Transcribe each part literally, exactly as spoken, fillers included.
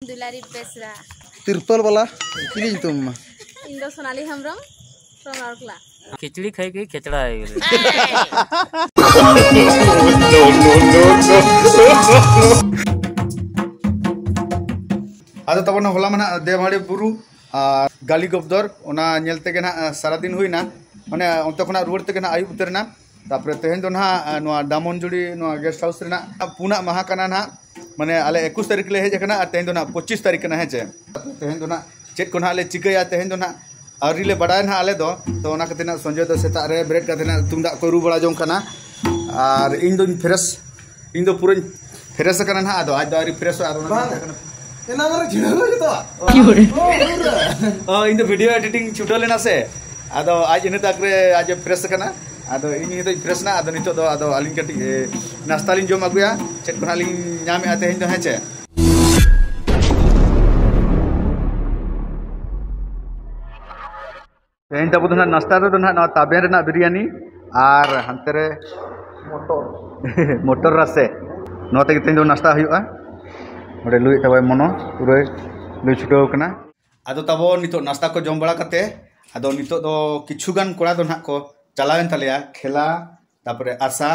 ᱫᱩᱞᱟᱨᱤ ᱵᱮᱥᱨᱟ᱾ ᱛᱤᱨᱯᱚᱞ ᱵᱟᱞᱟ, ᱪᱤᱞᱤ ᱧᱩᱛᱩᱢ ᱟᱢ? ᱤᱧ ᱫᱚ ᱥᱳᱱᱟᱞᱤ ᱦᱮᱢᱵᱨᱚᱢ, from ᱨᱟᱩᱨᱠᱮᱞᱟ᱾ ᱠᱷᱤᱪᱲᱤ ᱠᱷᱟᱭ ᱠᱤ ᱠᱷᱮᱪᱲᱟ ᱦᱩᱭ ᱜᱮᱞᱮ᱾ ᱟᱫᱚ ᱛᱟᱵᱚᱱ ᱦᱚᱞᱟ ᱢᱟ ᱱᱟᱜ ᱫᱮᱣᱦᱟᱲᱤ ᱵᱩᱨᱩ ᱟᱨ ᱜᱟᱞᱤ ᱜᱚᱵᱫᱚᱨ, ᱚᱱᱟ ᱧᱮᱞ ᱛᱮᱜᱮ ᱱᱟᱜ ᱥᱟᱨᱟᱫᱤᱱ ᱦᱩᱭᱱᱟ, ᱢᱟᱱᱮ ᱚᱱᱛᱮ ᱠᱷᱚᱱᱟᱜ ᱨᱩᱣᱟᱹᱲ ᱛᱮᱜᱮ ᱱᱟᱜ ᱟᱹᱭᱩᱵ ᱩᱛᱟᱹᱨ ᱮᱱᱟ᱾ ᱛᱟᱯᱚᱨᱮ ᱛᱮᱦᱮᱧ ᱫᱚ ᱱᱟᱦᱟᱜ ᱱᱚᱣᱟ ᱰᱟᱢᱚᱱᱡᱩᱲᱤ ᱱᱚᱣᱟ ᱜᱮᱥᱴ ᱦᱟᱣᱩᱥ ᱨᱮᱱᱟᱜ ᱯᱩᱱᱟᱜ ᱢᱟᱦᱟ ᱠᱟᱱᱟ ᱱᱟᱦᱟᱜ, ᱢᱟᱱᱮ ᱟᱞᱮ ᱮᱠᱩᱥ ᱛᱟᱹᱨᱤᱠᱷ ᱞᱮ ᱦᱮᱡ ᱟᱠᱟᱱᱟ ᱟᱨ ᱛᱮᱦᱮᱧ ᱫᱚ ᱱᱟᱦᱟᱜ ᱯᱚᱸᱪᱤᱥ ᱛᱟᱹᱨᱤᱠᱷ ᱠᱟᱱᱟ, ᱦᱮᱸ ᱪᱮ? ᱛᱮᱦᱮᱧ ᱫᱚ ᱱᱟᱦᱟᱜ ᱪᱮᱫ ᱠᱚ ᱱᱟᱦᱟᱜ ᱞᱮ ᱪᱤᱠᱟᱹᱭᱟ, ᱛᱮᱦᱮᱧ ᱫᱚ ᱱᱟᱦᱟᱜ ᱟᱹᱣᱨᱤ ᱞᱮ ᱵᱟᱰᱟᱭᱟ ᱱᱟᱦᱟᱜ ᱟᱞᱮ ᱫᱚ᱾ ᱛᱚ ᱚᱱᱟ ᱠᱷᱟᱹᱛᱤᱨ ᱱᱟᱦᱟᱜ ᱥᱚᱧᱡᱚᱭ ᱫᱚ ᱥᱮᱛᱟᱜ ᱨᱮ ᱵᱮᱨᱮᱫ ᱠᱟᱛᱮ ᱱᱟᱦᱟᱜ ᱛᱩᱢᱫᱟᱜ ᱠᱚ ᱨᱩ ᱵᱟᱲᱟ ᱡᱚᱝ ᱠᱟᱱᱟ ᱟᱨ ᱤᱧ ᱫᱚᱧ ᱯᱷᱨᱮᱥ, ᱤᱧ ᱫᱚ ᱯᱩᱨᱟᱹᱧ ᱯᱷᱨᱮᱥ ᱟᱠᱟᱱᱟ ᱱᱟᱦᱟᱜ, ᱟᱫᱚ ᱟᱡ ᱫᱚ ᱟᱹᱣᱨᱤ ᱯᱷᱨᱮᱥᱚᱜᱼᱟ᱾ ᱟᱫᱚ ᱚᱱᱟ ᱵᱟᱝ, ᱠᱷᱟᱹᱛᱤᱨ ᱛᱮ ᱮᱱᱟᱝ ᱨᱮ ᱡᱷᱤᱲᱟᱹᱣ ᱡᱚᱛᱚᱣᱟᱜ᱾ ᱚ, ᱤᱧ ᱫᱚ ᱵᱷᱤᱰᱤᱭᱳ ᱮᱰᱤᱴᱤᱝ ᱪᱷᱩᱴᱟᱹᱣ ᱞᱮᱱᱟ ᱥᱮ, ᱟᱫᱚ ᱟᱡ ᱤᱱᱟᱹ ᱛᱟᱠ ᱨᱮ ᱟᱡ ᱮ ᱯᱷᱨᱮᱥ ᱟᱠᱟᱱᱟ᱾ ᱟᱫᱚ ᱤᱧ ᱱᱤᱛᱚᱜ ᱤᱧ ᱯᱷᱨᱮᱥ ᱮᱱᱟ, ᱟᱫᱚ ᱱᱤᱛᱚᱜ ᱫᱚ ᱟᱫᱚ ᱟᱹᱞᱤᱧ ᱠᱟᱹᱴᱤᱡ ᱮ, ᱱᱟᱥᱛᱟ ᱞᱤᱧ ᱡᱚᱢ ᱟᱹᱜᱩᱭᱟ, ᱪᱮᱫ ᱠᱚ ᱱᱟᱦᱟᱜ ᱞᱤᱧ ᱧᱟᱢᱮᱫᱼᱟ ᱛᱮᱦᱮᱧ ᱫᱚ, ᱦᱮᱸ ᱪᱮ? ᱛᱮᱦᱮᱧ ᱛᱟᱵᱚ ᱫᱚ ᱱᱟᱦᱟᱜ ᱱᱟᱥᱛᱟ ᱨᱮᱫᱚ ᱱᱟᱦᱟᱜ ᱱᱚᱣᱟ ᱛᱟᱵᱮᱱ ᱨᱮᱱᱟᱜ ᱵᱤᱨᱭᱟᱱᱤ ᱟᱨ ᱦᱟᱱᱛᱮ ᱨᱮ ᱢᱚᱴᱚᱨ᱾ ᱢᱚᱴᱚᱨ ᱨᱟᱥᱮ, ᱱᱚᱣᱟ ᱛᱮᱜᱮ ᱛᱮᱦᱮᱧ ᱫᱚ ᱱᱟᱥᱛᱟ ᱦᱩᱭᱩᱜᱼᱟ᱾ ᱚᱸᱰᱮ ᱞᱩᱭᱮᱫ ᱛᱟᱵᱚᱭ ᱢᱚᱱᱚ, ᱯᱩᱨᱟᱹᱭ ᱞᱩᱭ ᱪᱷᱩᱴᱟᱹᱣ ᱠᱟᱱᱟ᱾ ᱟᱫᱚ ᱛᱟᱵᱚ ᱱᱤᱛᱚᱜ ᱱᱟᱥᱛᱟ ᱠᱚ ᱡᱚᱢ ᱵᱟᱲᱟ ᱠᱟᱛᱮ, ᱟᱫᱚ ᱱᱤᱛᱚᱜ ᱫᱚ ᱠᱤᱪᱷᱩ ᱜᱟᱱ ᱠᱚᱲᱟ ᱫᱚ ᱱᱟᱦᱟᱜ ᱠᱚ ᱪᱟᱞᱟᱣᱮᱱ ᱛᱟᱞᱮᱭᱟ ᱠᱷᱮᱞᱟ, ᱛᱟᱯᱚᱨᱮ ᱟᱥᱟ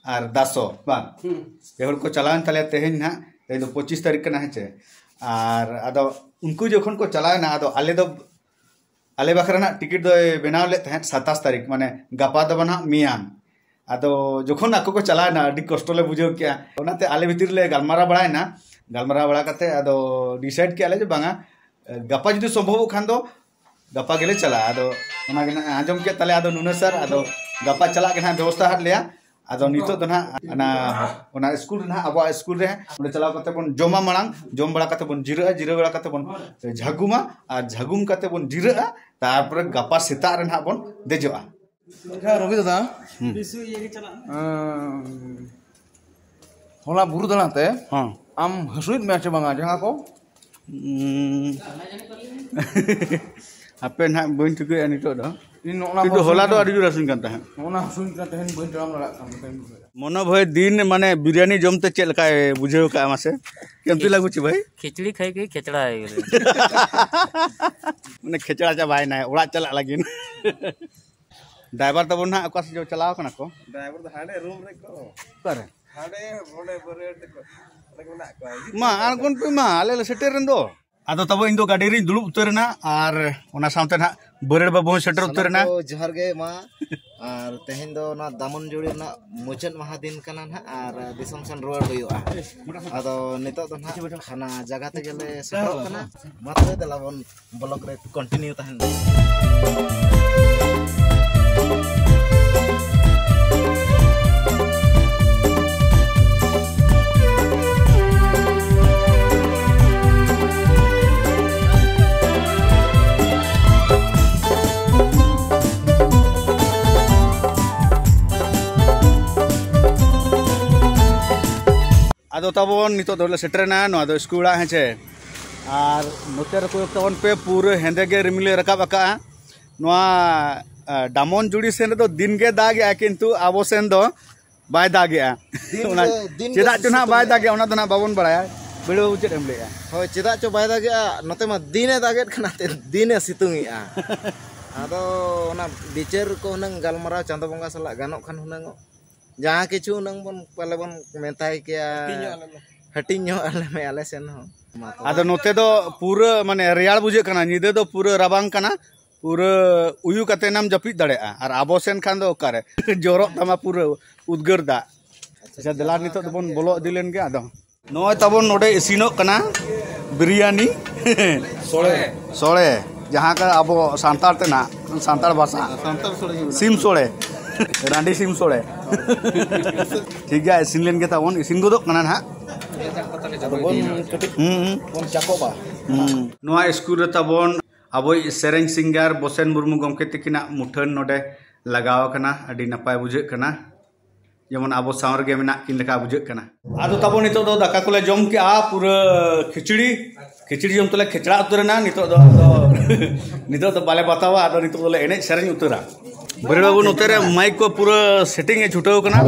ᱟᱨ ᱫᱟᱥᱚ, ᱵᱟᱝ? ᱦᱩᱸ᱾ ᱯᱮ ᱦᱚᱲ ᱠᱚ ᱪᱟᱞᱟᱣᱮᱱ ᱛᱟᱞᱮᱭᱟ ᱛᱮᱦᱮᱧ ᱱᱟᱦᱟᱜ, ᱛᱮᱦᱮᱧ ᱫᱚ ᱯᱚᱸᱪᱤᱥ ᱛᱟᱹᱨᱤᱠᱷ ᱠᱟᱱᱟ, ᱦᱮᱸ ᱪᱮ? ᱟᱨ ᱟᱫᱚ ᱩᱱᱠᱩ ᱡᱚᱠᱷᱚᱱ ᱠᱚ ᱪᱟᱞᱟᱣᱮᱱᱟ, ᱟᱫᱚ ᱟᱞᱮ ᱫᱚ, ᱟᱞᱮ ᱵᱟᱠᱷᱨᱟ ᱱᱟᱦᱟᱜ ᱴᱤᱠᱤᱴ ᱫᱚᱭ ᱵᱮᱱᱟᱣ ᱞᱮᱫ ᱛᱟᱦᱮᱸᱫ ᱥᱟᱛᱟᱥ ᱛᱟᱹᱨᱤᱠᱷ, ᱢᱟᱱᱮ ᱜᱟᱯᱟ ᱫᱚ ᱵᱟᱝ ᱱᱟᱦᱟᱜ, ᱢᱮᱭᱟᱝ᱾ ᱟᱫᱚ ᱡᱚᱠᱷᱚᱱ ᱟᱠᱚ ᱠᱚ ᱪᱟᱞᱟᱣᱮᱱᱟ, ᱟᱹᱰᱤ ᱠᱚᱥᱴᱚ ᱞᱮ ᱵᱩᱡᱷᱟᱹᱣ ᱠᱮᱜᱼᱟ᱾ ᱚᱱᱟᱛᱮ ᱟᱞᱮ ᱵᱷᱤᱛᱤᱨ ᱨᱮᱞᱮ ᱜᱟᱞᱢᱟᱨᱟᱣ ᱵᱟᱲᱟᱭᱮᱱᱟ, ᱜᱟᱞᱢᱟᱨᱟᱣ ᱵᱟᱲᱟ ᱠᱟᱛᱮ ᱟᱫᱚ ᱰᱤᱥᱟᱭᱤᱰ ᱠᱮᱜᱼᱟ ᱞᱮ ᱡᱮ ᱵᱟᱝᱟ, ᱜᱟᱯᱟ ᱡᱩᱫᱤ ᱥᱚᱢᱵᱷᱚᱵᱚᱜ ᱠᱷᱟᱱ ᱫᱚ ᱜᱟᱯᱟ ᱜᱮᱞᱮ ᱪᱟᱞᱟᱜᱼᱟ᱾ ᱟᱫᱚ ᱚᱱᱟ ᱜᱮ ᱱᱟᱦᱟᱜ ᱟᱸᱡᱚᱢ ᱠᱮᱫ ᱛᱟᱞᱮ, ᱟᱫᱚ ᱱᱩᱱᱟᱹ ᱥᱟᱨ, ᱟᱫᱚ ᱜᱟᱯᱟ ᱪᱟᱞᱟᱜ ᱜᱮ ᱱᱟᱦᱟᱜ ᱵᱮᱵᱚᱥᱛᱷᱟ ᱦᱟᱫ ᱞᱮᱭᱟ᱾ ᱟᱫᱚ ᱱᱤᱛᱚᱜ ᱫᱚ ᱱᱟᱦᱟᱜ ᱚᱱᱟ, ᱚᱱᱟ ᱥᱠᱩᱞ ᱨᱮ ᱱᱟᱦᱟᱜ, ᱟᱵᱚᱣᱟᱜ ᱥᱠᱩᱞ ᱨᱮ ᱚᱸᱰᱮ ᱪᱟᱞᱟᱣ ᱠᱟᱛᱮ ᱵᱚᱱ ᱡᱚᱢᱟ ᱢᱟᱲᱟᱝ, ᱡᱚᱢ ᱵᱟᱲᱟ ᱠᱟᱛᱮ ᱵᱚᱱ ᱡᱤᱨᱟᱹᱜᱼᱟ, ᱡᱤᱨᱟᱹ ᱵᱟᱲᱟ ᱠᱟᱛᱮ ᱵᱚᱱ ᱡᱷᱟᱹᱜᱩᱢᱟ, ᱟᱨ ᱡᱷᱟᱹᱜᱩᱢ ᱠᱟᱛᱮ ᱵᱚᱱ ᱡᱤᱨᱟᱹᱜᱼᱟ, ᱛᱟᱨᱯᱚᱨᱮ ᱜᱟᱯᱟ ᱥᱮᱛᱟᱜ ᱨᱮ ᱱᱟᱦᱟᱜ ᱵᱚᱱ ᱫᱮᱡᱚᱜᱼᱟ᱾ ᱟᱪᱪᱷᱟ, ᱨᱚᱵᱤ ᱫᱟᱫᱟ, ᱦᱩᱸ᱾ ᱟᱸ, ᱦᱚᱞᱟ ᱵᱩᱨᱩ ᱫᱟᱬᱟᱱ ᱛᱮ ᱦᱚᱸ᱾ ᱟᱢ ᱦᱟᱹᱥᱩᱭᱮᱫ ᱢᱮᱭᱟ ᱪᱮ ᱵᱟᱝᱟ ᱡᱟᱸᱜᱟ ᱠᱚ? ᱩᱸ, ᱦᱟᱯᱮ ᱱᱟᱦᱟᱜ ᱵᱟᱹᱧ ᱴᱷᱤᱠᱟᱹᱭᱟ ᱱᱤᱛᱚᱜ ᱫᱚ᱾ ᱤᱧ ᱱᱚᱜᱼᱚ ᱱᱟ ᱠᱤᱱᱛᱩ ᱦᱚᱞᱟ ᱫᱚ ᱟᱹᱰᱤ ᱡᱳᱨ ᱦᱟᱹᱥᱩᱧ ᱠᱟᱱ ᱛᱟᱦᱮᱸᱫ᱾ ᱱᱚᱜᱼᱚ ᱱᱟ ᱦᱟᱹᱥᱩᱧ ᱠᱟᱱ ᱛᱟᱦᱮᱸᱫ, ᱵᱟᱹᱧ ᱛᱟᱲᱟᱢ ᱫᱟᱲᱮᱭᱟᱜ ᱠᱟᱱ ᱛᱟᱦᱮᱸᱫ᱾ ᱢᱚᱱᱳ ᱵᱷᱟᱹᱭ ᱫᱤᱱ ᱢᱟᱱᱮ ᱵᱤᱨᱭᱟᱱᱤ ᱡᱚᱢ ᱛᱮ ᱪᱮᱫ ᱞᱮᱠᱟᱭ ᱵᱩᱡᱷᱟᱹᱣ ᱠᱟᱜᱼᱟ ᱢᱟᱥᱮ? ᱠᱮᱢᱛᱤ ᱞᱟᱜᱩ ᱪᱤ ᱵᱷᱟᱹᱭ? ᱠᱷᱤᱪᱲᱤ ᱠᱷᱟᱭ ᱜᱮ ᱠᱷᱮᱪᱲᱟ ᱦᱩᱭ ᱠᱟᱱᱟ᱾ ᱢᱟᱱᱮ ᱠᱷᱮᱪᱲᱟ ᱪᱟᱵᱟᱭᱮᱱᱟᱭ ᱚᱲᱟᱜ ᱪᱟᱞᱟᱜ ᱞᱟᱹᱜᱤᱫ᱾ ᱰᱨᱟᱭᱵᱷᱟᱨ ᱛᱟᱵᱚᱱ ᱱᱟᱦᱟᱜ ᱚᱠᱟ ᱥᱮᱫ ᱪᱚ ᱪᱟᱞᱟᱣ ᱠᱟᱱᱟ ᱠᱚ᱾ ᱰᱨᱟᱭᱵᱷᱟᱨ ᱫᱚ ᱦᱟᱸᱰᱮ ᱨᱩᱢ ᱨᱮ ᱠᱚ᱾ ᱚᱠᱟᱨᱮ? ᱦᱟᱸᱰᱮ ᱵᱚᱞᱮ ᱵᱟᱹᱨᱭᱟᱹ ᱛᱮᱠᱚ᱾ ᱚᱸᱰᱮ ᱠᱚ ᱢᱮᱱᱟᱜ ᱠᱚᱣᱟ᱾ ᱦᱤᱡᱩᱜ ᱢᱟ ᱠᱟᱱᱟ᱾ ᱟᱬᱜᱚᱱ ᱯᱮ ᱢᱟ, ᱟᱞᱮ ᱞᱮ ᱥᱮᱴᱮᱨ ᱮᱱ ᱫᱚ᱾ ᱟᱫᱚ ᱛᱟᱵᱚ ᱤᱧ ᱫᱚ ᱜᱟᱹᱰᱤ ᱨᱤᱧ ᱫᱩᱲᱩᱵ ᱩᱛᱟᱹᱨ ᱮᱱᱟ ᱟᱨ ᱚᱱᱟ ᱥᱟᱶᱛᱮ ᱱᱟᱦᱟᱜ ᱵᱟᱹᱨᱟᱹᱲ ᱵᱟᱹᱵᱩ ᱦᱚᱸᱭ ᱥᱮᱴᱮᱨ ᱩᱛᱟᱹᱨ ᱥᱟᱱᱟᱢ ᱮᱱᱟ᱾ ᱠᱚ ᱡᱚᱦᱟᱨ ᱜᱮ ᱢᱟ᱾ ᱟᱨ ᱛᱮᱦᱮᱧ ᱫᱚ ᱚᱱᱟ ᱫᱟᱢᱚᱱ ᱡᱩᱲᱤ ᱨᱮᱱᱟᱜ ᱢᱩᱪᱟᱹᱫ ᱢᱟᱦᱟ ᱫᱤᱱ ᱠᱟᱱᱟ ᱱᱟᱦᱟᱜ ᱟᱨ ᱫᱤᱥᱚᱢ ᱥᱮᱱ ᱨᱩᱣᱟᱹᱲ ᱦᱩᱭᱩᱜᱼᱟ᱾ ᱟᱫᱚ ᱱᱤᱛᱚᱜ ᱫᱚ ᱱᱟᱦᱟᱜ ᱦᱟᱱᱟ ᱡᱟᱭᱜᱟ ᱛᱮᱜᱮ ᱞᱮ ᱥᱮᱴᱮᱨᱚᱜ ᱠᱟᱱᱟ᱾ ᱢᱟ ᱛᱚᱵᱮ ᱫᱮᱞᱟ ᱵᱚᱱ ᱵᱞᱚᱜ ᱨᱮ ᱠᱚᱱᱴᱤᱱᱤᱭᱩ ᱛᱟᱦᱮᱱ ᱵᱮᱱ᱾ ᱟᱫᱚ ᱛᱟᱵᱚᱱ ᱱᱤᱛᱚᱜ ᱫᱚᱞᱮ ᱥᱮᱴᱮᱨᱮᱱᱟ, ᱱᱚᱣᱟ ᱫᱚ ᱥᱠᱩᱞ ᱚᱲᱟᱜ, ᱦᱮᱸ ᱪᱮ? ᱟᱨ ᱱᱚᱛᱮ ᱨᱮ ᱠᱚᱭᱚᱜ ᱛᱟᱵᱚᱱ ᱯᱮ, ᱯᱩᱨᱟᱹ ᱦᱮᱸᱫᱮ ᱜᱮ ᱨᱤᱢᱤᱞᱮ ᱨᱟᱠᱟᱵ ᱟᱠᱟᱜᱼᱟ᱾ ᱱᱚᱣᱟ, ᱟ, ᱰᱟᱢᱚᱱ ᱡᱩᱲᱤ ᱥᱮᱱ ᱨᱮᱫᱚ ᱫᱤᱱ ᱜᱮ ᱫᱟᱜᱮᱜᱼᱟ, ᱠᱤᱱᱛᱩ ᱟᱵᱚ ᱥᱮᱱ ᱫᱚ ᱵᱟᱭ ᱫᱟᱜᱮᱜᱼᱟ᱾ ᱫᱤᱱ ᱚᱱᱟ ᱜᱮ, ᱫᱤᱱ ᱜᱮ ᱪᱮᱫᱟᱜ ᱪᱚ ᱱᱟᱦᱟᱜ ᱵᱟᱭ ᱥᱤᱛᱩᱝᱮᱜᱼᱟ᱾ ᱫᱟᱜᱮᱜᱼᱟ, ᱚᱱᱟ ᱫᱚ ᱱᱟᱦᱟᱜ ᱵᱟᱵᱚᱱ ᱵᱟᱲᱟᱭᱟ᱾ ᱵᱤᱲᱟᱹᱣ ᱪᱮᱫ ᱮᱢ ᱞᱟᱹᱭᱮᱜᱼᱟ? ᱦᱳᱭ, ᱪᱮᱫᱟᱜ ᱪᱚ ᱵᱟᱭ ᱫᱟᱜᱮᱜᱼᱟ, ᱱᱚᱛᱮ ᱢᱟ ᱫᱤᱱᱮ ᱫᱟᱜᱮᱫ ᱠᱟᱱᱟ, ᱛᱮ ᱫᱤᱱᱮ ᱥᱤᱛᱩᱝᱮᱜᱼᱟ᱾ ᱟᱫᱚ ᱚᱱᱟ ᱵᱤᱪᱟᱹᱨ ᱠᱚ ᱦᱩᱱᱟᱹᱝ ᱜᱟᱞᱢᱟᱨᱟᱣ ᱪᱟᱸᱫᱚ ᱵᱚᱸᱜᱟ ᱥᱟᱞᱟᱜ ᱜᱟᱱᱚᱜ ᱠᱷᱟᱱ ᱦᱩᱱᱟᱹᱝ ᱡᱟᱦᱟᱸ ᱠᱤᱪᱷᱩ ᱦᱩᱱᱟᱹᱝ ᱵᱚᱱ ᱯᱟᱞᱮ ᱵᱚᱱ ᱢᱮᱛᱟᱭ ᱠᱮᱭᱟ, ᱦᱟᱹᱴᱤᱧ ᱧᱚᱜ ᱟᱞᱮ ᱢᱮ᱾ ᱦᱟᱹᱴᱤᱧ ᱧᱚᱜ ᱟᱞᱮ ᱢᱮ ᱟᱞᱮ ᱥᱮᱱ ᱦᱚᱸ᱾ ᱢᱟ ᱛᱚᱵᱮ᱾ ᱟᱫᱚ ᱱᱚᱛᱮ ᱫᱚ ᱯᱩᱨᱟᱹ ᱢᱟᱱᱮ ᱨᱮᱭᱟᱲ ᱵᱩᱡᱷᱟᱹᱜ ᱠᱟᱱᱟ, ᱧᱤᱫᱟᱹ ᱫᱚ ᱯᱩᱨᱟᱹ ᱨᱟᱵᱟᱝ ᱠᱟᱱᱟ, ᱯᱩᱨᱟᱹ ᱩᱭᱩ ᱠᱟᱛᱮ ᱱᱟᱢ ᱡᱟᱹᱯᱤᱫ ᱫᱟᱲᱮᱭᱟᱜᱼᱟ᱾ ᱟᱨ ᱟᱵᱚ ᱥᱮᱱ ᱠᱷᱟᱱ ᱫᱚ ᱚᱠᱟᱨᱮ ᱡᱚᱨᱚᱜ ᱛᱟᱢᱟ ᱯᱩᱨᱟᱹ ᱩᱫᱽᱜᱟᱹᱨ ᱫᱟᱜ᱾ ᱟᱪᱪᱷᱟ, ᱫᱮᱞᱟ ᱱᱤᱛᱚᱜ ᱫᱚᱵᱚᱱ ᱵᱚᱞᱚ ᱤᱫᱤ ᱞᱮᱱ ᱜᱮ᱾ ᱟᱫᱚ ᱱᱚᱜᱼᱚᱭ ᱛᱟᱵᱚᱱ ᱱᱚᱰᱮ ᱤᱥᱤᱱᱚᱜ ᱠᱟᱱᱟ ᱵᱤᱨᱭᱟᱱᱤ᱾ ᱥᱚᱲᱮ᱾ ᱥᱚᱲᱮ, ᱡᱟᱦᱟᱸ ᱠᱚ ᱟᱵᱚ ᱥᱟᱱᱛᱟᱲ ᱛᱮᱱᱟᱜ, ᱥᱟᱱᱛᱟᱲ ᱵᱷᱟᱥᱟ᱾ ᱥᱟᱱᱛᱟᱲ ᱥᱚᱲᱮ ᱜᱮ ᱢᱮᱱᱟᱜᱼᱟ᱾ ᱥᱤᱢ ᱥᱚᱲᱮ᱾ ᱨᱟᱺᱰᱤ ᱥᱤᱢ ᱥᱚᱲᱮ᱾ ᱴᱷᱤᱠ ᱜᱮᱭᱟ, ᱤᱥᱤᱱ ᱞᱮᱱ ᱜᱮ ᱛᱟᱵᱚᱱ, ᱤᱥᱤᱱ ᱜᱚᱫᱚᱜ ᱠᱟᱱᱟ ᱱᱟᱦᱟᱜ᱾ ᱟᱫᱚ ᱵᱚᱱ ᱠᱟᱹᱴᱤᱡ ᱦᱩᱸ, ᱦᱩᱸ᱾ ᱵᱚᱱ ᱪᱟᱯᱚᱜᱼᱟ᱾ ᱦᱩᱸ᱾ ᱱᱚᱣᱟ ᱥᱠᱩᱞ ᱨᱮ ᱛᱟᱵᱚᱱ ᱟᱵᱚᱭᱤᱡ ᱥᱮᱨᱮᱧ ᱥᱤᱝᱜᱟᱨ ᱵᱚᱥᱮᱱ ᱢᱩᱨᱢᱩ ᱜᱚᱢᱠᱮ ᱛᱤᱠᱤᱱᱟᱜ ᱢᱩᱴᱷᱟᱹᱱ ᱱᱚᱰᱮ ᱞᱟᱜᱟᱣ ᱟᱠᱟᱱᱟ᱾ ᱟᱹᱰᱤ ᱱᱟᱯᱟᱭ ᱵᱩᱡᱷᱟᱹᱜ ᱠᱟᱱᱟ᱾ ᱡᱮᱢᱚᱱ ᱟᱵᱚ ᱥᱟᱶ ᱨᱮᱜᱮ ᱢᱮᱱᱟᱜ ᱠᱤᱱ ᱞᱮᱠᱟ ᱵᱩᱡᱷᱟᱹᱜ ᱠᱟᱱᱟ᱾ ᱟᱫᱚ ᱛᱟᱵᱚ ᱱᱤᱛᱚᱜ ᱫᱚ ᱫᱟᱠᱟ ᱠᱚᱞᱮ ᱡᱚᱢ ᱠᱮᱜᱼᱟ, ᱯᱩᱨᱟᱹ ᱠᱷᱤᱪᱲᱤ, ᱠᱷᱤᱪᱲᱤ ᱡᱚᱢ ᱛᱮᱞᱮ ᱠᱷᱮᱪᱲᱟ ᱩᱛᱟᱹᱨ ᱮᱱᱟ᱾ ᱱᱤᱛᱚᱜ ᱫᱚ ᱟᱫᱚ ᱱᱤᱛᱚᱜ ᱫᱚ ᱵᱟᱞᱮ ᱵᱟᱛᱟᱣᱟ, ᱟᱫᱚ ᱱᱤᱛᱚᱜ ᱫᱚᱞᱮ ᱮᱱᱮᱡ ᱥᱮᱨᱮᱧ ᱩᱛᱟᱹᱨᱟ᱾ ᱵᱤᱨᱟᱹᱲ ᱵᱟᱹᱵᱩ ᱱᱚᱛᱮ ᱨᱮ ᱢᱟᱭᱤᱠ ᱠᱚ ᱯᱩᱨᱟᱹ ᱥᱮᱴᱤᱝ ᱮ ᱪᱷᱩᱴᱟᱹᱣ ᱠᱟᱱᱟ᱾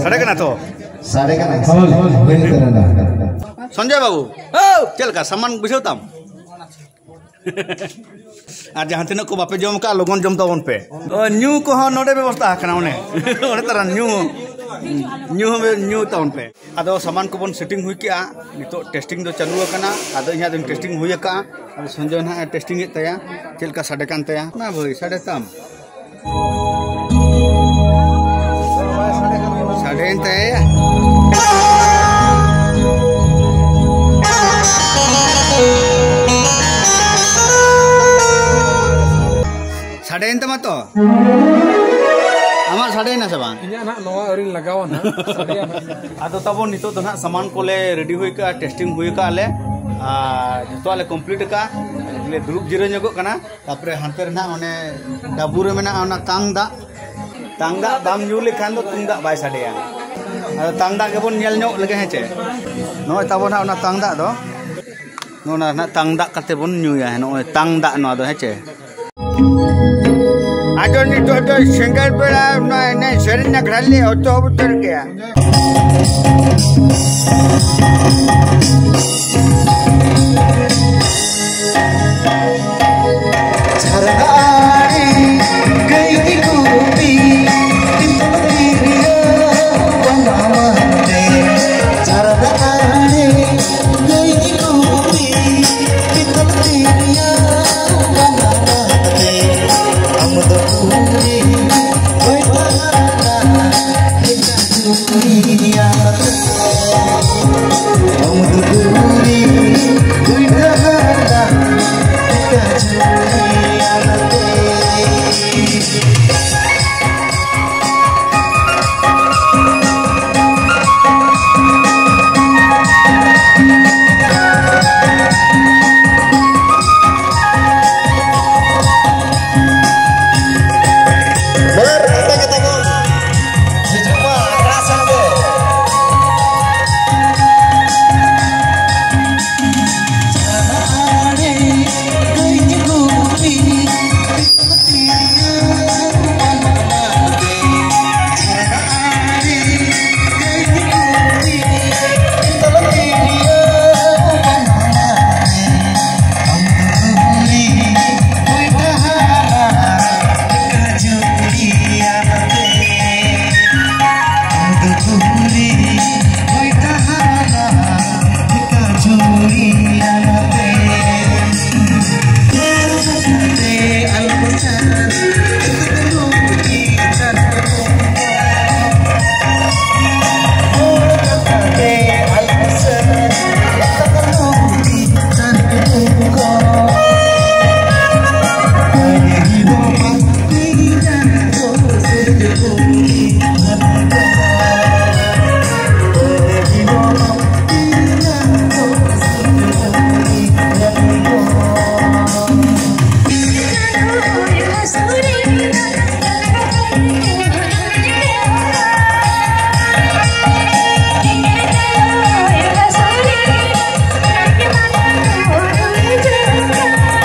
ᱥᱟᱰᱮ ᱠᱟᱱᱟ ᱛᱚ? ᱥᱟᱰᱮ ᱠᱟᱱᱟ᱾ ᱦᱳᱭ, ᱦᱳᱭ, ᱦᱩᱭ ᱩᱛᱟᱹᱨ ᱮᱱᱟ᱾ ᱥᱚᱧᱡᱚᱭ ᱵᱟᱹᱵᱩ, ᱪᱮᱫ ᱞᱮᱠᱟ ᱥᱟᱢᱟᱱ ᱵᱩᱡᱷᱟᱹᱣ ᱛᱟᱢ? ᱟᱨ ᱡᱟᱦᱟᱸ ᱛᱤᱱᱟᱹᱜ ᱠᱚ ᱵᱟᱯᱮ ᱡᱚᱢ ᱠᱟᱜᱼᱟ, ᱞᱚᱜᱚᱱ ᱡᱚᱢ ᱛᱟᱵᱚᱱ ᱯᱮ᱾ ᱚ, ᱧᱩ ᱠᱚᱦᱚᱸ ᱱᱚᱰᱮ ᱵᱮᱵᱚᱥᱛᱷᱟ ᱟᱠᱟᱱᱟ, ᱚᱱᱮ ᱚᱱᱮ ᱛᱟᱨᱟ ᱧᱩ, ᱧᱩ ᱦᱚᱸ ᱧᱩ ᱛᱟᱵᱚᱱ ᱯᱮ᱾ ᱟᱫᱚ ᱥᱟᱢᱟᱱ ᱠᱚᱵᱚᱱ ᱥᱮᱴᱤᱝ ᱦᱩᱭ ᱠᱮᱜᱼᱟ, ᱱᱤᱛᱚᱜ ᱴᱮᱥᱴᱤᱝ ᱫᱚ ᱪᱟᱹᱞᱩ ᱟᱠᱟᱱᱟ᱾ ᱟᱫᱚ ᱤᱧᱟᱹᱜ ᱫᱚᱧ ᱴᱮᱥᱴᱤᱝ ᱦᱩᱭ ᱟᱠᱟᱜᱼᱟ᱾ ᱟᱫᱚ ᱥᱚᱧᱡᱚᱭ ᱱᱟᱦᱟᱜ ᱮ ᱴᱮᱥᱴᱤᱝ ᱮᱫ ᱛᱟᱭᱟ, ᱪᱮᱫ ᱞᱮᱠᱟ ᱥᱟᱰᱮ ᱠᱟᱱ ᱛᱟᱭᱟ᱾ ᱢᱟ ᱵᱷᱟᱹᱭ, ᱥᱟᱰᱮ ᱛᱟᱢ᱾ ᱥᱟᱰᱮᱭᱮᱱ ᱛᱟᱭᱟ᱾ ᱥᱟᱰᱮᱭᱮᱱ ᱛᱟᱢᱟ ᱛᱚ? ᱟᱢᱟᱜ ᱥᱟᱰᱮᱭᱮᱱᱟ ᱥᱮ ᱵᱟᱝ? ᱤᱧᱟᱹᱜ ᱱᱟᱦᱟᱜ ᱱᱚᱣᱟ ᱟᱹᱣᱨᱤᱧ ᱞᱟᱜᱟᱣᱟ ᱱᱟᱦᱟᱜ᱾ ᱥᱟᱰᱮᱭᱟ ᱱᱟᱦᱟᱜ᱾ ᱟᱫᱚ ᱛᱟᱵᱚ ᱱᱤᱛᱚᱜ ᱫᱚ ᱱᱟᱦᱟᱜ ᱥᱟᱢᱟᱱ ᱠᱚᱞᱮ ᱨᱮᱰᱤ ᱦᱩᱭ ᱠᱟᱜᱼᱟ, ᱴᱮᱥᱴᱤᱝ ᱦᱩᱭ ᱠᱟᱜᱼᱟ ᱞᱮ, ᱟᱨ ᱡᱚᱛᱚᱣᱟᱜ ᱞᱮ ᱠᱚᱢᱯᱞᱤᱴ ᱠᱟᱜᱼᱟ᱾ ᱞᱮ ᱫᱩᱲᱩᱵ ᱡᱤᱨᱟᱹᱣ ᱧᱚᱜᱚᱜ ᱠᱟᱱᱟ᱾ ᱛᱟᱯᱚᱨᱮ ᱦᱟᱱᱛᱮ ᱨᱮ ᱱᱟᱦᱟᱜ ᱚᱱᱮ ᱰᱟᱵᱩ ᱨᱮ ᱢᱮᱱᱟᱜᱼᱟ ᱚᱱᱟ ᱛᱟᱝ ᱫᱟᱜ᱾ ᱛᱟᱝ ᱫᱟᱜ ᱵᱟᱢ ᱧᱩ ᱞᱮᱠᱷᱟᱱ ᱫᱚ ᱛᱩᱢᱫᱟᱜ ᱵᱟᱭ ᱥᱟᱰᱮᱭᱟ᱾ ᱟᱫᱚ ᱛᱟᱝ ᱫᱟᱜ ᱜᱮᱵᱚᱱ ᱧᱮᱞ ᱧᱚᱜ ᱞᱮᱜᱮ, ᱦᱮᱸ ᱪᱮ? ᱱᱚᱜᱼᱚᱭ ᱛᱟᱵᱚ ᱱᱟᱦᱟᱜ ᱚᱱᱟ ᱛᱟᱝ ᱫᱟᱜ ᱫᱚ, ᱱᱚᱜᱼᱚ ᱱᱟ ᱱᱟᱦᱟᱜ ᱛᱟᱝ ᱫᱟᱜ ᱠᱟᱛᱮ ᱵᱚᱱ ᱧᱩᱭᱟ᱾ ᱱᱚᱜᱼᱚᱭ ᱛᱟᱝ ᱫᱟᱜ ᱱᱚᱣᱟ ᱫᱚ, ᱦᱮᱸ ᱪᱮ? ᱟᱫᱚ ᱱᱤᱛᱚᱜ ᱫᱚ ᱥᱤᱸᱜᱟᱹᱲ ᱵᱮᱲᱟ ᱚᱱᱟ ᱮᱱᱮᱡ ᱥᱮᱨᱮᱧ ᱟᱠᱷᱲᱟ ᱞᱮ ᱮᱛᱚᱦᱚᱵ ᱩᱛᱟᱹᱨ ᱜᱮᱭᱟ᱾ ᱡᱷᱟᱨᱱᱟ ᱟᱲᱮ ᱜᱟᱹᱭ ᱜᱩᱯᱤ, ᱯᱤᱛᱚᱞ ᱛᱤᱨᱭᱳ ᱵᱟᱱᱟᱢ ᱟᱛᱮ᱾ ᱡᱷᱟᱨᱱᱟ ᱟᱲᱮ ᱜᱟᱹᱭ ᱜᱩᱯᱤ, ᱯᱤᱛᱚᱞ ᱛᱤᱨᱭᱳ ᱵᱟᱱᱟᱢ ᱟᱛᱮ᱾ ᱟᱢ ᱫᱚ ᱠᱩᱲᱤ ᱦᱩᱭ ᱛᱟᱦᱮᱱᱟ, ᱵᱷᱮᱡᱟ ᱡᱩᱞᱤᱭᱟ᱾ ᱟᱢ ᱫᱚ ᱠᱩᱲᱤ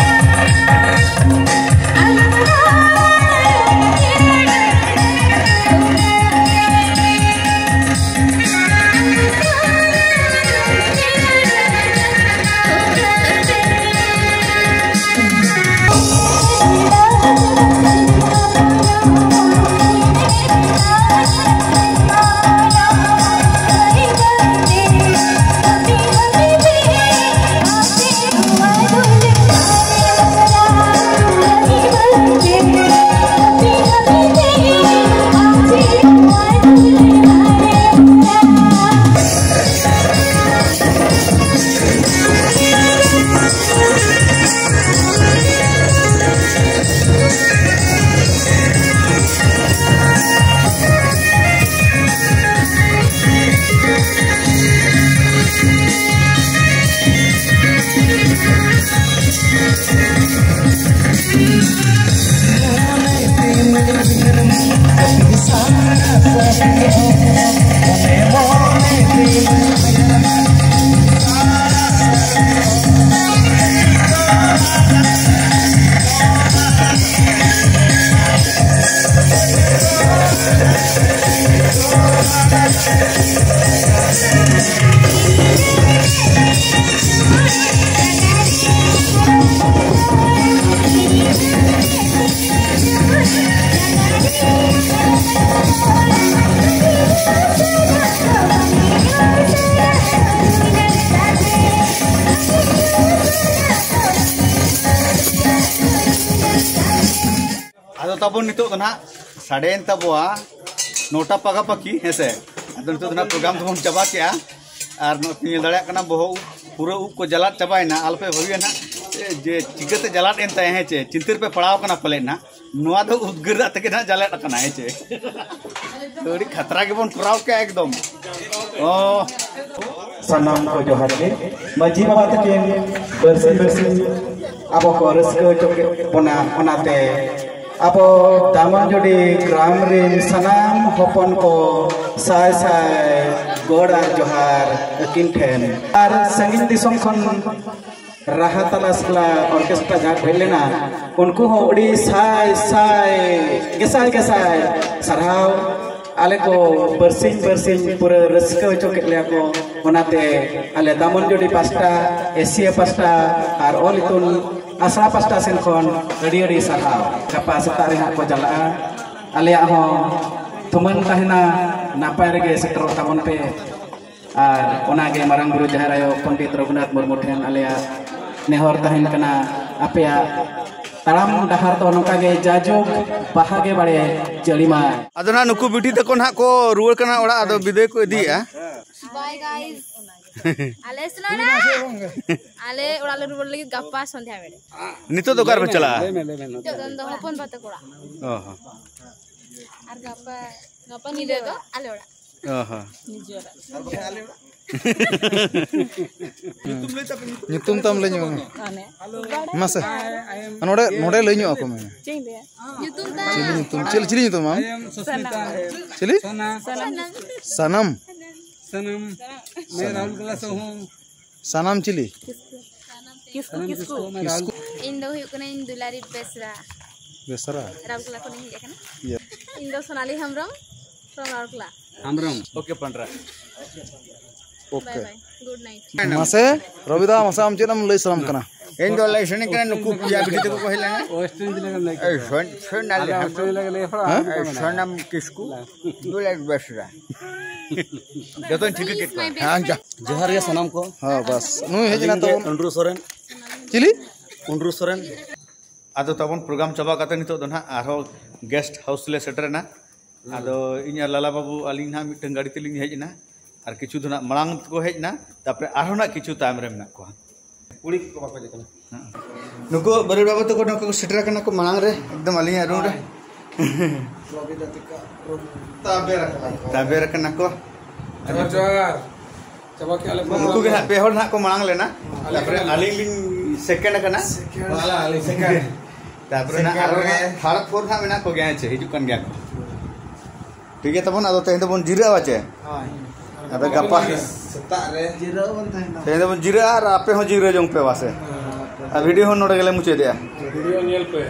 ᱟᱫᱚ ᱛᱟᱵᱚᱱ ᱱᱤᱛᱚᱜ ᱫᱚ ᱱᱟᱦᱟᱜ ᱥᱟᱰᱮᱭᱮᱱ ᱛᱟᱵᱚᱣᱟ ᱱᱚᱴᱟ ᱯᱟᱠᱟ ᱯᱟᱠᱤ, ᱦᱮᱸ ᱥᱮ᱾ ᱟᱫᱚ ᱱᱤᱛᱚᱜ ᱫᱚ ᱱᱟᱦᱟᱜ ᱯᱨᱳᱜᱨᱟᱢ ᱫᱚᱵᱚᱱ ᱪᱟᱵᱟ ᱠᱮᱜᱼᱟ᱾ ᱟᱨ ᱱᱚᱜᱼᱚᱭ ᱯᱮ ᱧᱮᱞ ᱫᱟᱲᱮᱭᱟᱜ ᱠᱟᱱᱟ, ᱵᱚᱦᱚᱜ ᱩᱵ, ᱯᱩᱨᱟᱹ ᱩᱵ ᱠᱚ ᱡᱟᱞᱟᱫ ᱪᱟᱵᱟᱭᱮᱱᱟ᱾ ᱟᱞᱚᱯᱮ ᱵᱷᱟᱹᱵᱤᱭᱟ ᱱᱟᱦᱟᱜ ᱡᱮ ᱪᱤᱠᱟᱹᱛᱮ ᱡᱟᱞᱟᱫ ᱮᱱ ᱛᱟᱭᱟ, ᱦᱮᱸ ᱪᱮ, ᱪᱤᱱᱛᱟᱹ ᱨᱮᱯᱮ ᱯᱟᱲᱟᱣ ᱠᱟᱱᱟ ᱯᱟᱞᱮᱫ ᱱᱟᱦᱟᱜ᱾ ᱱᱚᱣᱟ ᱫᱚ ᱩᱫᱽᱜᱟᱹᱨ ᱫᱟᱜ ᱛᱮᱜᱮ ᱱᱟᱦᱟᱜ ᱡᱟᱞᱟᱫ ᱟᱠᱟᱱᱟ, ᱦᱮᱸ ᱪᱮ᱾ ᱛᱚ ᱟᱹᱰᱤ ᱠᱷᱟᱛᱨᱟ ᱜᱮᱵᱚᱱ ᱠᱚᱨᱟᱣ ᱠᱮᱜᱼᱟ ᱮᱠᱫᱚᱢ᱾ ᱚ, ᱥᱟᱱᱟᱢ ᱠᱚ ᱡᱚᱦᱟᱨ ᱜᱮ᱾ ᱢᱟᱹᱡᱷᱤ ᱵᱟᱵᱟ ᱛᱟᱹᱠᱤᱱ ᱵᱟᱹᱨᱥᱤᱧ ᱵᱟᱹᱨᱥᱤᱧ ᱟᱵᱚ ᱠᱚ ᱨᱟᱹᱥᱠᱟᱹ ᱦᱚᱪᱚ ᱠᱮᱫ ᱵᱚᱱᱟ, ᱚᱱᱟᱛᱮ ᱟᱵᱚ ᱫᱟᱢᱚᱱᱡᱩᱰᱤ ᱜᱨᱟᱢ ᱨᱤᱱ ᱥᱟᱱᱟᱢ ᱦᱚᱯᱚᱱ ᱠᱚ ᱥᱟᱭ ᱥᱟᱭ ᱜᱚᱰ ᱟᱨ ᱡᱚᱦᱟᱨ ᱟᱹᱠᱤᱱ ᱴᱷᱮᱱ᱾ ᱟᱨ ᱥᱟᱺᱜᱤᱧ ᱫᱤᱥᱚᱢ ᱠᱷᱚᱱ ᱨᱟᱦᱟ ᱛᱟᱞᱟ ᱥᱟᱞᱟ ᱚᱨᱠᱮᱥᱴᱨᱟ ᱡᱟᱦᱟᱸ ᱦᱮᱡ ᱞᱮᱱᱟ, ᱩᱱᱠᱩ ᱦᱚᱸ ᱟᱹᱰᱤ ᱥᱟᱭ ᱥᱟᱭ ᱜᱮᱥᱟᱭ ᱜᱮᱥᱟᱭ ᱥᱟᱨᱦᱟᱣ᱾ ᱟᱞᱮ ᱠᱚ ᱵᱟᱹᱨᱥᱤᱧ ᱵᱟᱹᱨᱥᱤᱧ ᱯᱩᱨᱟᱹ ᱨᱟᱹᱥᱠᱟᱹ ᱦᱚᱪᱚ ᱠᱮᱫ ᱞᱮᱭᱟ ᱠᱚ᱾ ᱚᱱᱟᱛᱮ ᱟᱞᱮ ᱫᱟᱢᱚᱱᱡᱩᱰᱤ ᱯᱟᱥᱴᱟ, ᱮᱥᱤᱭᱟ ᱯᱟᱥᱴᱟ ᱟᱨ ᱚᱞ ᱤᱛᱩᱱ ᱟᱥᱲᱟ ᱯᱟᱥᱴᱟ ᱥᱮᱱ ᱠᱷᱚᱱ ᱟᱹᱰᱤ ᱟᱹᱰᱤ ᱥᱟᱨᱦᱟᱣ᱾ ᱜᱟᱯᱟ ᱥᱮᱛᱟᱜ ᱨᱮ ᱦᱟᱸᱜ ᱠᱚ ᱪᱟᱞᱟᱜᱼᱟ᱾ ᱟᱞᱮᱭᱟᱜ ᱦᱚᱸ ᱛᱷᱩᱢᱟᱹᱱ ᱛᱟᱦᱮᱱᱟ, ᱱᱟᱯᱟᱭ ᱨᱮᱜᱮ ᱥᱮᱴᱮᱨᱚᱜ ᱛᱟᱵᱚᱱ ᱯᱮ᱾ ᱟᱨ ᱚᱱᱟᱜᱮ ᱢᱟᱨᱟᱝ ᱵᱩᱨᱩ ᱡᱟᱦᱮᱨ ᱟᱭᱳ ᱯᱚᱱᱰᱤᱛ ᱨᱚᱜᱷᱩᱱᱟᱛᱷ ᱢᱩᱨᱢᱩ ᱴᱷᱮᱱ ᱟᱞᱮᱭᱟᱜ ᱱᱮᱦᱚᱨ ᱛᱟᱦᱮᱱ ᱠᱟᱱᱟ, ᱟᱯᱮᱭᱟᱜ ᱛᱟᱲᱟᱢ ᱰᱟᱦᱟᱨ ᱫᱚ ᱱᱚᱝᱠᱟ ᱜᱮ ᱡᱟᱭᱡᱩᱜᱽ ᱵᱟᱦᱟ ᱜᱮ ᱵᱟᱲᱮ ᱡᱟᱹᱲᱤ ᱢᱟᱭ᱾ ᱟᱫᱚ ᱱᱟᱦᱟᱜ ᱱᱩᱠᱩ ᱵᱤᱴᱤ ᱛᱟᱠᱚ ᱱᱟᱦᱟᱜ ᱠᱚ ᱨᱩᱣᱟᱹᱲ ᱠᱟᱱᱟ ᱚᱲᱟᱜ, ᱟᱫᱚ ᱵᱤᱫᱟᱹᱭ ᱠᱚ ᱤᱫᱤᱭᱮᱫᱼᱟ᱾ Bye guys. ᱟᱞᱮ ᱥᱮᱱᱚᱜ ᱟᱞᱮ ᱚᱲᱟᱜ ᱞᱮ ᱨᱩᱣᱟᱹᱲ ᱞᱟᱹᱜᱤᱫ ᱜᱟᱯᱟ ᱥᱚᱱᱫᱷᱭᱟ ᱵᱮᱲᱟ᱾ ᱱᱤᱛᱚᱜ ᱫᱚ ᱚᱠᱟ ᱨᱮᱯᱮ ᱪᱟᱞᱟᱜᱼᱟ? ᱱᱤᱛᱚᱜ ᱫᱚ ᱦᱚᱯᱚᱱ ᱵᱟ ᱛᱟᱠᱚ ᱚᱲᱟᱜ᱾ ᱚ ᱦᱚᱸ᱾ ᱟᱨ ᱜᱟᱯᱟ, ᱜᱟᱯᱟ ᱧᱤᱫᱟᱹ ᱫᱚ ᱟᱞᱮ ᱚᱲᱟᱜ᱾ ᱚ ᱦᱚᱸ᱾ ᱱᱤᱡᱮᱨᱟᱜ᱾ ᱧᱩᱛᱩᱢ ᱛᱟᱢ ᱞᱟᱹᱭ ᱧᱚᱜ ᱢᱮ᱾ ᱢᱟᱱᱮ᱾ ᱢᱟᱥᱮ᱾ ᱱᱚᱰᱮ, ᱱᱚᱰᱮ ᱞᱟᱹᱭ ᱧᱚᱜ ᱟᱠᱚ ᱢᱮ᱾ ᱪᱮᱫ ᱤᱧ ᱞᱟᱹᱭᱟ? ᱧᱩᱛᱩᱢ ᱛᱟᱢ᱾ ᱪᱤᱞᱤ ᱧᱩᱛᱩᱢ? ᱪᱤᱞᱤ, ᱪᱤᱞᱤ ᱧᱩᱛᱩᱢ ᱟᱢ? ᱥᱚᱥᱢᱤᱛᱟ᱾ ᱪᱤᱞᱤ? ᱥᱟᱱᱟᱢ᱾ ᱥᱟᱱᱟᱢ᱾ ᱥᱟᱱᱟᱢ᱾ ᱥᱟᱱᱟᱢ᱾ ᱢᱮ ᱨᱟᱦᱩᱞ ᱠᱞᱟᱥ ᱦᱚᱸ᱾ ᱥᱟᱱᱟᱢ ᱪᱤᱞᱤ? ᱠᱤᱥᱠᱩ, ᱥᱟᱱᱟᱢ ᱠᱤᱥᱠᱩ᱾ ᱠᱤᱥᱠᱩ, ᱢᱮ ᱨᱟᱦᱩᱞ᱾ ᱤᱧ ᱫᱚ ᱦᱩᱭᱩᱜ ᱠᱟᱹᱱᱟᱹᱧ ᱫᱩᱞᱟᱨᱤ ᱵᱮᱥᱨᱟ᱾ ᱵᱮᱥᱨᱟ? ᱨᱟᱣᱩᱨᱠᱮᱞᱟ ᱠᱷᱚᱱᱤᱧ ᱦᱮᱡ ᱟᱠᱟᱱᱟ᱾ ᱤᱭᱟᱹ᱾ ᱤᱧ ᱫᱚ ᱥᱳᱱᱟᱞᱤ Hembrom, from ᱨᱟᱣᱩᱨᱠᱮᱞᱟ᱾ Hembrom. OK, ᱯᱟᱱᱰᱨᱟ᱾ OK᱾ Bye bye. Good night. ᱢᱟᱥᱮ, ᱨᱚᱵᱤᱫᱟ, ᱢᱟᱥᱮ ᱟᱢ ᱪᱮᱫ ᱮᱢ ᱞᱟᱹᱭ ᱥᱟᱱᱟᱢ ᱠᱟᱱᱟ? ᱤᱧ ᱫᱚ ᱞᱟᱹᱭ ᱥᱟᱱᱟᱧ ᱠᱟᱱᱟ, ᱱᱩᱠᱩ ᱯᱮᱭᱟ ᱵᱤᱴᱤ ᱛᱟᱠᱚ ᱠᱚ ᱦᱮᱡ ᱞᱮᱱᱟ᱾ West Indian ᱞᱮᱠᱟᱢ ᱞᱟᱹᱭ ᱠᱮᱫᱟ᱾ ᱮᱭ, ᱥᱚᱱ-, ᱥᱚᱱᱟᱞᱤ ᱟᱞᱮ ᱦᱮᱢᱵᱨᱚᱢ᱾ Australia ᱞᱮ ᱞᱟᱹᱭᱟ ᱯᱟᱲᱟ, ᱦᱮᱸ? ᱚᱱᱠᱟ ᱮᱭ, ᱢᱮᱱᱟᱜᱼᱟ᱾ ᱥᱚᱱᱟᱢ ᱠᱤᱥᱠᱩ, ᱫᱩᱞᱟᱨᱤ ᱵᱮᱥᱨᱟ᱾ ᱡᱚᱛᱚᱧ ᱴᱷᱤᱠᱟᱹ ᱠᱮᱫ ᱠᱚᱣᱟ᱾ ᱦᱮᱸ, ᱡᱚᱦᱟᱨ ᱜᱮ ᱥᱟᱱᱟᱢ ᱠᱚ᱾ ᱦᱮᱸ, ᱵᱟᱥ᱾ ᱱᱩᱭ ᱦᱮᱡ ᱮᱱᱟ ᱛᱟᱵᱚᱱ᱾ ᱟᱹᱱᱰᱨᱩ ᱥᱚᱨᱮᱱ᱾ ᱪᱤᱞᱤ? ᱟᱹᱱᱰᱨᱩ ᱥᱚᱨᱮᱱ᱾ ᱟᱫᱚ ᱛᱟᱵᱚᱱ program ᱪᱟᱵᱟ ᱠᱟᱛᱮ ᱱᱤᱛᱚᱜ ᱫᱚ ᱱᱟᱦᱟᱜ ᱟᱨᱦᱚᱸ guest house ᱞᱮ ᱥᱮᱴᱮᱨ ᱮᱱᱟ᱾ ᱟᱫᱚ ᱤᱧ ᱟᱨ ᱞᱟᱞᱟ ᱵᱟᱹᱵᱩ ᱟᱹᱞᱤᱧ ᱱᱟᱦᱟᱜ ᱢᱤᱫᱴᱟᱝ ᱜᱟᱹᱰᱤ ᱛᱮᱞᱤᱧ ᱦᱮᱡ ᱮᱱᱟ, ᱟᱨ ᱠᱤᱪᱷᱩ ᱫᱚ ᱱᱟᱦᱟᱜ ᱢᱟᱲᱟᱝ ᱛᱮᱠᱚ ᱦᱮᱡ ᱮᱱᱟ, ᱛᱟᱨᱯᱚᱨᱮ ᱟᱨᱦᱚᱸ ᱱᱟᱦᱟᱜ ᱠᱤᱪᱷᱩ ᱛᱟᱭᱚᱢ ᱨᱮ ᱢᱮᱱᱟᱜ ᱠᱚᱣᱟ᱾ ᱠᱩᱲᱤ ᱠᱚ ᱵᱟᱠᱚ ᱦᱮᱡ ᱟᱠᱟᱱᱟ᱾ ᱱᱩᱠᱩ ᱵᱟᱹᱨᱩ ᱵᱟᱹᱵᱩ ᱛᱟᱠᱚ ᱱᱚᱝᱠᱟ ᱠᱚ ᱥᱮᱴᱮᱨ ᱟᱠᱟᱱᱟ ᱠᱚ ᱢᱟᱲᱟᱝ ᱨᱮ, ᱮᱠᱫᱚᱢ ᱟᱹᱞᱤᱧᱟᱜ room ᱨᱮ᱾ ᱛᱟᱵᱮᱨ ᱟᱠᱟᱱᱟ ᱠᱚ᱾ ᱛᱟᱵᱮᱨ ᱟᱠᱟᱱᱟ ᱠᱚ᱾ ᱡᱚᱦᱟᱨ, ᱡᱚᱦᱟᱨ᱾ ᱪᱟᱵᱟ ᱠᱮᱜᱼᱟ ᱞᱮ᱾ ᱩᱱᱠᱩ ᱜᱮ ᱱᱟᱦᱟᱜ ᱯᱮ ᱦᱚᱲ ᱱᱟᱦᱟᱜ ᱠᱚ ᱢᱟᱲᱟᱝ ᱞᱮᱱᱟ, ᱛᱟᱨᱯᱚᱨᱮ ᱟᱹᱞᱤᱧ ᱞᱤᱧ second ᱟᱠᱟᱱᱟ᱾ Second᱾ ᱟᱹᱞᱤᱧ second᱾ ᱛᱟᱨᱯᱚᱨᱮ ᱱᱟᱦᱟᱜ second ᱟᱨᱚ ᱨᱮ᱾ Third, fourth ᱱᱟᱦᱟᱜ ᱢᱮᱱᱟᱜ ᱠᱚᱜᱮᱭᱟ, ᱦᱮᱸ ᱪᱮ, ᱦᱤᱡᱩᱜ ᱠᱟᱱ ᱜᱮᱭᱟ ᱠᱚ᱾ ᱴᱷᱤᱠ ᱜᱮᱭᱟ, ᱛᱟᱵᱚᱱ ᱟᱫᱚ ᱛᱮᱦᱮᱧ ᱫᱚᱵᱚᱱ ᱡᱤᱨᱟᱹᱜᱼᱟ ᱪᱮ? ᱦᱳᱭ᱾ ᱟᱫᱚ ᱜᱟᱯᱟ ᱥᱮᱛᱟᱜ ᱨᱮ᱾ ᱡᱤᱨᱟᱹᱜ ᱟᱵᱚᱱ ᱛᱮᱦᱮᱧ ᱫᱚ᱾ ᱛᱮᱦᱮᱧ ᱫᱚᱵᱚᱱ ᱡᱤᱨᱟᱹᱜᱼᱟ ᱟᱨ ᱟᱯᱮ ᱦᱚᱸ ᱡᱤᱨᱟᱹ ᱡᱚᱝ ᱯᱮ ᱵᱟᱥᱮ᱾ ᱦᱳᱭ᱾ ᱟᱨ video ᱦᱚᱸ ᱱᱚᱰᱮ ᱜᱮᱞᱮ ᱢᱩᱪᱟᱹᱫᱮᱜᱼᱟ᱾ Video ᱧᱮᱞ ᱯᱮ᱾